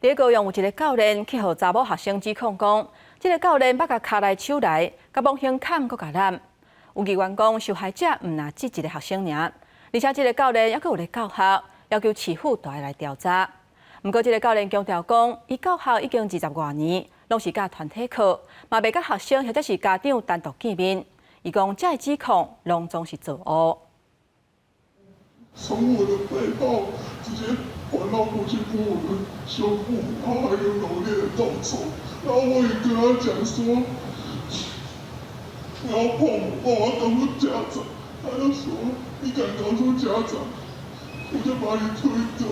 佇高雄有一个教練去予查某學生指控講，這个教練捌共跤來手來，共摸胸坎閣共攬。有議員講，受害者毋但這一个學生爾，而且這个教練猶閣有咧教學，要求市府都愛來調查。毋過，這个教練強調講，伊教學已經二十外年，攏是教團體課，嘛袂佮學生或者是家長單獨見面。伊講，這个指控攏總是錯誤。從我的背後直接環繞過去摸我的胸部，然後還有摟捏的動作，然後我也跟他講說，不要碰我，我要告訴家長。他就說，你敢告訴家長，我就把你退隊。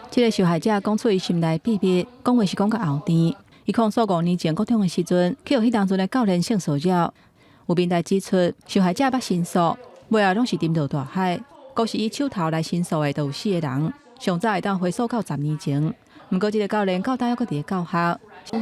這个受害者講出伊心內秘密，講話是講甲後甜。伊控訴5年前國中的時陣，去予彼當陣的教練性騷擾。有民代指出，受害者捌申訴，尾後攏是沉落大海。閣是以手頭來申訴的，都有四个人，上早會當回溯到10年前。毋過，這个教練到今猶閣佇咧教學。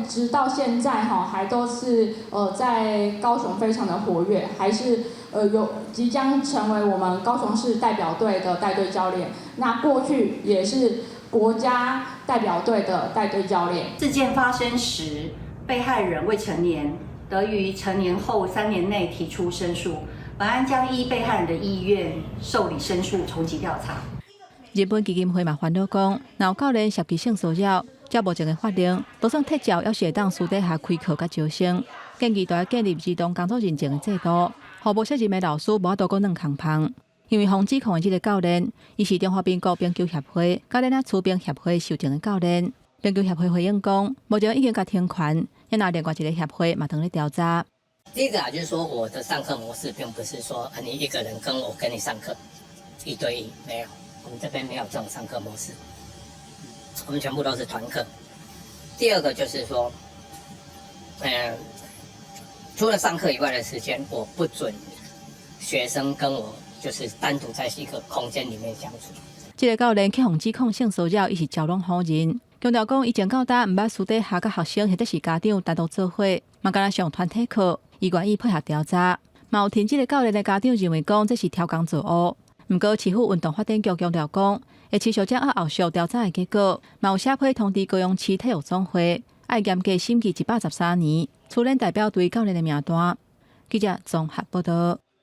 直到現在哈，還都是在高雄非常的活躍，還是有即將成為我們高雄市代表隊的帶隊教練。那過去也是國家代表隊的帶隊教練。事件發生時，被害人未成年，得於成年後3年內提出申訴。本案將依被害人的意願受理申訴，從緊調查。日本基金會嘛煩惱講，若有教練涉及性騷擾，照目前的法令，就算撤照，猶是會當私底下開課佮招生。建議都愛建立自動工作認證的制度，予無責任的老師無法度閣軟空芳。因為予指控的這个教練，伊是中華民國冰球協會佮咱仔冰協會授證的教練。冰球協會回應講，目前已經共停權，也若另外一个協會嘛當咧調查。第一個啊，就是說我的上課模式並不是說你一個人跟我跟你上課一對一，沒有，我們這邊沒有這種上課模式，我們全部都是團課。第二個就是說，除了上課以外的時間，我不准學生跟我就是單獨在一個空間裡面相處。這个教練去予指控性騷擾，伊是全攏否認，強調講伊從到今毋捌私底下佮學生或者是家長單獨做伙，嘛干焦上團體課。伊願意配合調查，嘛有聽這个教練的家長認為講這是偷工作誤。毋過市府運動發展局強調講，會持續掌握後續調查的結果，嘛有寫批通知高雄市體育總會，愛嚴格審計113年初練代表隊教練的名單。記者綜合報道。